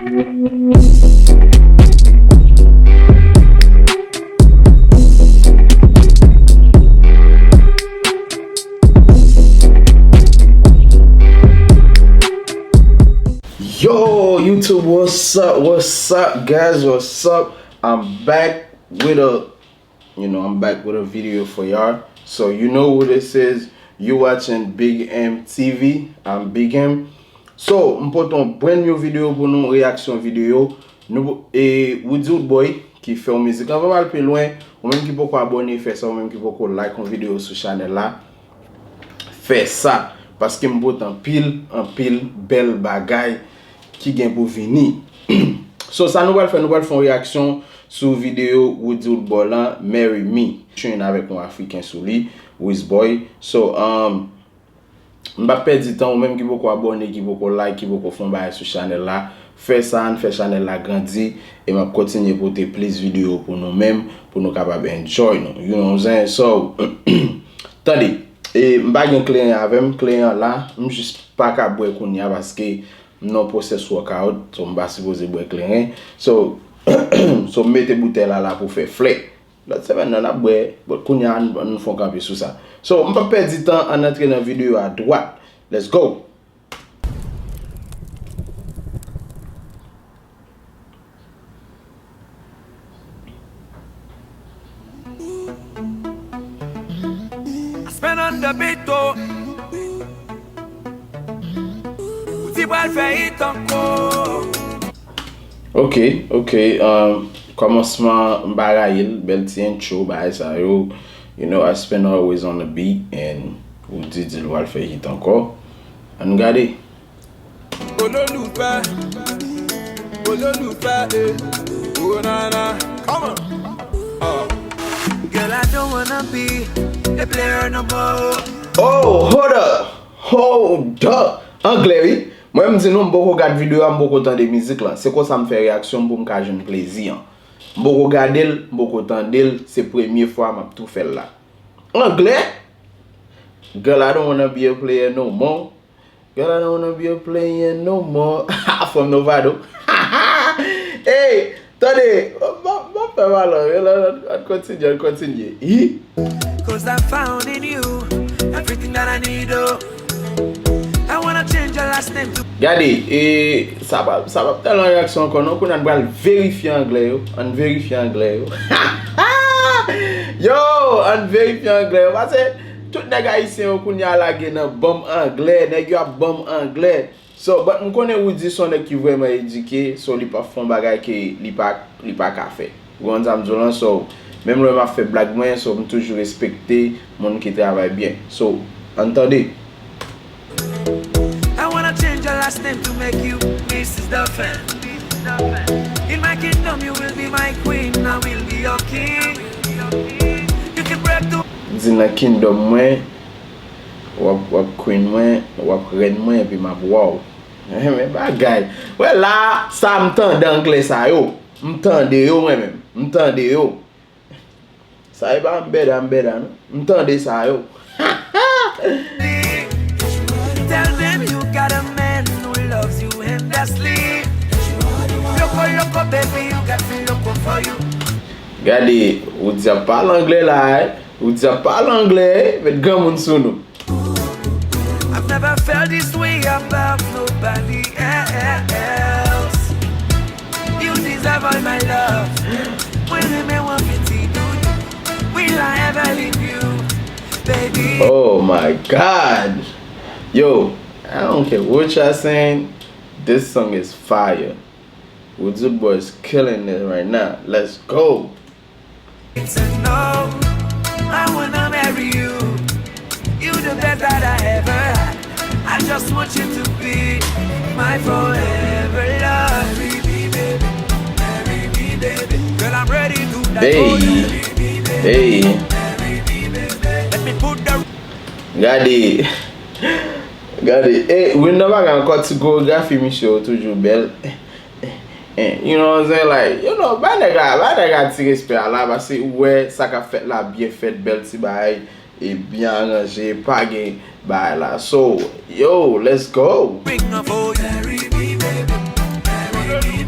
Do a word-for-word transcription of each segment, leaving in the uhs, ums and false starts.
Yo, YouTube, what's up? What's up, guys? What's up? I'm back with a, you know, I'm back with a video for y'all. So you know who this is. You watching Big M T V. I'm Big M. So, m pote yon brand new video pou nou, reaksyon video. Nou, e, Woody Woodboy ki fè yon mizik. Anvan m al pi lwen, ou menm ki poko abòne, fè sa, ou menm ki poko like yon video sou chanèl la, fè sa. Paske m pote anpil, anpil bèl bagay ki gen pou vini. So, sa nou pral fè, nou pral fè yon reaksyon sou video Woody Woodboy lan, Marry Me, featuring avèk yon Afriken sou li, Wizboy. So, um, m p ap pèdi tan, ou menm ki poko abòne, ki poko like, ki poko fè yon bagay sou chanèl la, fè sa, ann fè chanèl la grandi, e m ap kontinye pote plis video pou nou menm, pou nou kapab enjoy nou. You know what I'm saying? So, tande, e m pa gen kleren avè m, kleren an la, m jis pa ka bwè kounye a paske m nan pwosès workout, so m pa sipoze bwè kleren. So, so m mete boutèy la la pou fè flè. Lòt semèn nan n ap bwè, but kounye a n, n fon kanpe sou sa. So, m p ap pèdi tan, ann antre nan videyo a dwat. Let's go! I spend on the beat, oh. Ou ti pral fè hit ankò. Ok, ok, um, kòmansman m pa rayi l, bèl ti intro, bagay sa yo. You know, I spend always on the beat, and ou di di l pral fè hit ankò. Ann gade. Ololufẹ, ololufẹ, eh. Oh, na, na. Come on. Uh. Girl, I don't wanna be a player no more. Oh, hold up. Hold up. Anglè, wi. Mwen, m di nou, m poko gad videyo a, m poko tande mizik lan. Se konsa m fè reaksyon m pou m ka jwenn plezi an. M poko gade l, m poko tande l, se premye fwa m ap tou fè l la. Anglè? Girl, I don't wanna be a player no more. Girl, I don't wanna be a player no more. From Novato. Hey, tande, m ap, m ap fè malè, ann kontinye, ann kontinye. Hi. 'Cause I found in you everything that I need, oh. I wanna change your last name to Gade, e, sa pa, sa p ap tèlman reaksyon ankò non, kounye a n pral verifye anglè yo, ann verifye anglè yo. Yo, ann verifye anglè yo, paske tout nèg ayisyen yo kounye a lage nan ban m anglè, nèg yo ap ban m anglè. So, but m konnen Roody se yon nèg ki vrèman edike, so li p ap fè yon bagay ke li pa, li pa ka fè. Ou konprann sa m di w lan? So, menm lè m ap fè blag mwen, so m toujou respekte moun ki travay byen. So, ann tande. I wanna change your last name to make you Missus Dolphin. In my kingdom, you will be my queen, I will be your king. You can break the Di nan kingdom mwen, w ap, w ap queen mwen, w ap rèn mwen, epi m ap wa w. Men bagay. Wè la, sa m tande anglè sa yo. M tande yo mwen menm. M tande yo. Sa e pa m bèda, m bèda non. M tande sa yo. Tell them you got a man who loves you endlessly. Loco, loco, baby, you got me loco for you. Gade, Roody ap pale anglè la, eh. Roody ap pale anglè, eh. Met granmoun sou nou. I've never felt this way about nobody else. You deserve all my love. Mwen renmen w anpil, ti doudou. Will I ever leave you, baby? Oh my God. Yo, I don't care what y'all saying. This song is fire. Roody Boy is killing it right now. Let's go. It's a no. I wanna marry you. You the best that I ever had. I just want you to be my forever love. Marry me, baby. Marry me, baby. Girl, I'm ready to die for you. Hey. Hey. Marry me, baby. Let me put the Gade. Gade. E, Win nan bagay ankò, ti koregrafi misye yo toujou bèl. Eh, you know what I'm saying? Like, you know, ba nèg la, ba nèg la ti respè a la, paske ou wè sa k ap fèt la byen fèt, bèl ti bagay, e byen aranje, pa gen bagay la. So, yo, let's go! Bring up for you. Marry me, baby. Marry me,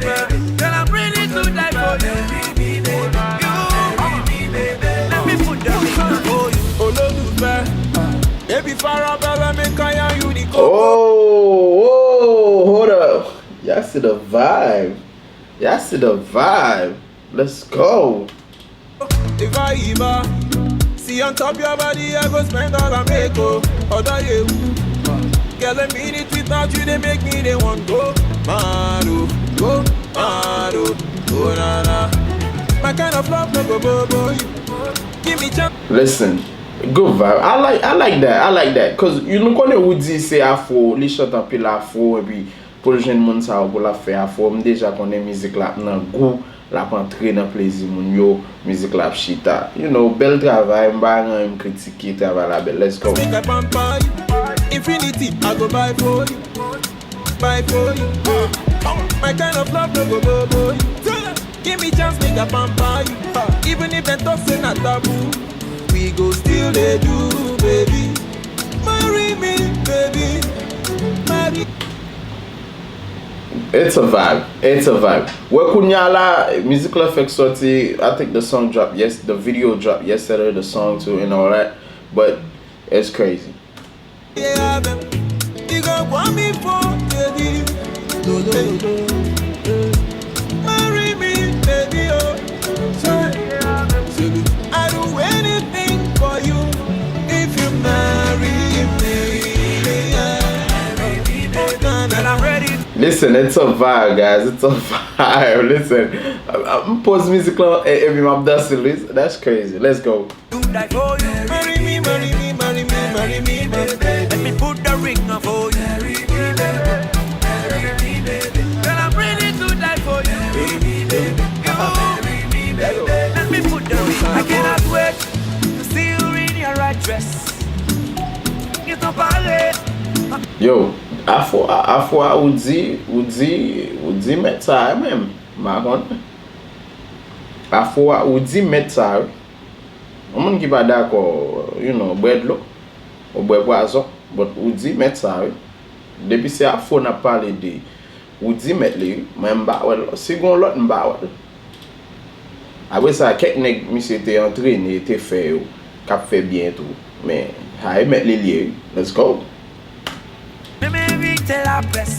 Oh, oh, hold up. Y'all see the vibe. Y'all see the vibe. Let's go. Eva, Eva. See on top your body, I go spend all I make, oh. Other you. Girl, a minute without you, they make me, they want go. Mad, oh, go, mad, oh, go, na, na. My kind of love, no go, go, go, you. Give me chance. Listen, good vibe. I like, I like that. I like that. Cause you know, konnen Roody se afro, li chante anpil afro, epi pou l jwenn moun sa yo pou l ap fè afro, m deja konnen mizik la ap nan gou, l ap antre nan plezi moun yo, mizik la ap chita. You know, bèl travay, m pa gen anyen m kritike, travay la bèl. Let's go. Make I pamper you. Infinity, I go buy for you. Buy for you. My kind of love no go go go you. Give me chance, make I pamper you. Even if dem talk say na taboo, we go still dey do, baby. Marry me, baby. Marry. It's a vibe. It's a vibe. Wè kounya la, mizik la fèk sòti. I think the song dropped yes, the video dropped yesterday, the song too and all that. But it's crazy. Yeah, baby. You go want me for, baby. Marry me, baby, oh. I do anything for you if you marry me. Girl, I'm ready. Listen, it's a vibe, guys. It's a vibe. Listen, m poze mizik la e- epi m ap danse. Listen, that's crazy. Let's go. To die for you. Marry me, marry me, marry me, marry me, baby. Let me put the ring on for you. Girl, I'm ready to die for you. You, let me put the ring. I cannot wait to see you in your right dress. Get up, party. Yo, afro, afro a Roody, Roody, Roody mèt sa a menm. M pa konn. Afro a Roody mèt sa a wi. Yon moun ki pa dakò, you know, bwè dlo, ou bwè pwazon, but Roody mèt sa wi. Depi se afro n ap pale de Roody mèt li wi. Mwen m pa wè l. Si gon lòt m pa wè l. Apre sa, kèk nèg misye te antrene, te fè yo, k ap fè byen tou. Men, sa e mèt li l ye wi. Let's go. Mwen merite lapès.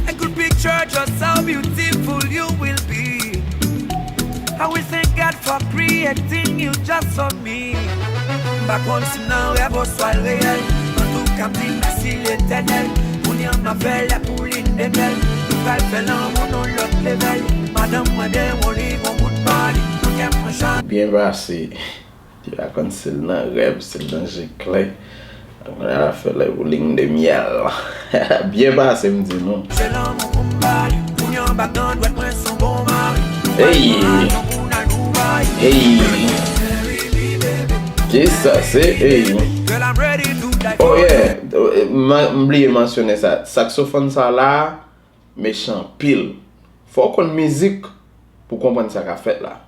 A good picture just how beautiful you will be. I will thank God for creating you just for me. M pa konn si m nan rèv oswa l reyèl. Antouka m di mèsi Letènèl. Kounye a m ap fè lè pou lin de myèl. Nou pral fè lanmou nan lòt levèl. Madanm mwen byen woli, gon bout bòdi. Nan kè m mwen chan. Byen pase. Ti pa konn si l nan rèv, si l nan je klè. Kounye a l ap fè lè pou lin de myèl. Byen pase m di nou. Se lanmou pou m ba li. Kounye a m ap nan dwèt mwen se yon bon mari. Hey! Hey! Kisa se? Hey! Girl, I'm ready to die Oh for you. Yeah! M, m bliye mansyone sa. Saksofòn sa la, mechan anpil. Fò w konn mizik pou w konprann sa k ap fèt la.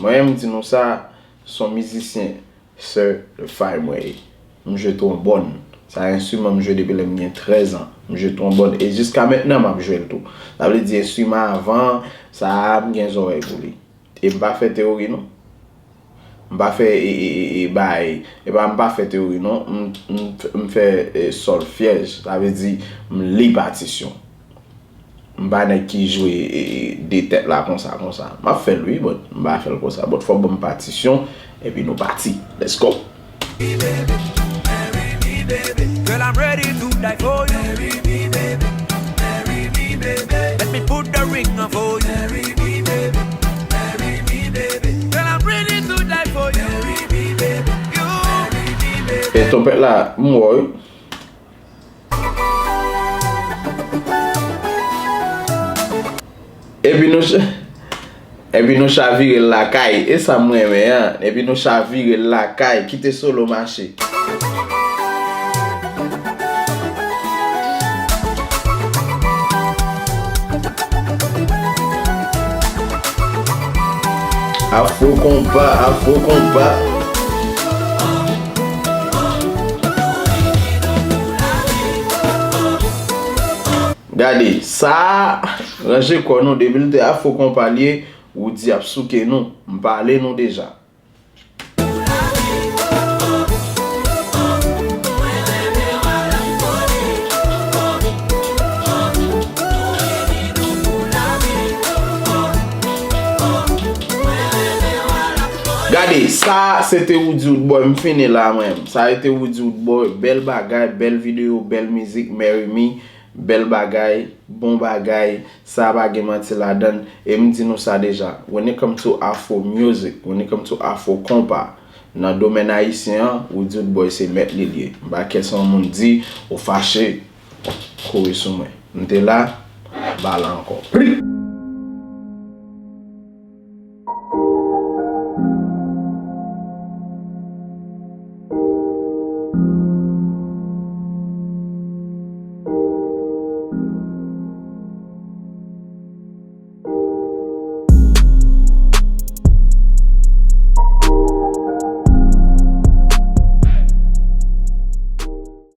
Mwen menm, m di nou sa, se yon mizisyen Sir Fay mwen ye. M jwe twonbòn. Sa enstriman m jwe depi lè m gen trèz an. M jwe twonbòn e jiska mentnan m ap jwe l tou. Sa vle di enstriman avan sa a, m gen zòrèy pou li. E m pa fè teyori non. M pa fè e, e, e, e bay. E pa m pa fè teyori non. M, m, m fè e, sòlfyèj. Sa vle di m li patisyon. M pa nèg ki jwe e, de tèt la konsa konsa. M ap fè l wi, but m pa fè l konsa. But fò w ban m patisyon, epi nou pati. Let's go. Girl, I'm ready to die for you. Let me put the ring on for you. Girl, I'm ready to die for you. You. E twonpèt la, m wè wi. Epi nou ch-, epi nou chavire l lakay. E sa m renmen an. Epi nou chavire l lakay. Kite solo mache. Afro konpa, afro konpa. Gade, sa a, ranje kò nou, depi l te afro konpa l ye, Roody ap souke nou, m pale nou deja. Sa se te Woody Woodboy, m fini la mwen. Sa se te Woody Woodboy, bèl bagay, bèl videyo, bèl mizik, Marry Me, bèl bagay, bon bagay, sa pa gen manti ladann. E m di nou sa deja, when it come to Afro music, when it come to Afro konpa, nan domèn ayisyen an, Woody Woodboy se mèt li l ye. M pa kè sa yon moun di, ou fache, kouri sou mwen. M te la, m pa la ankò. Pri!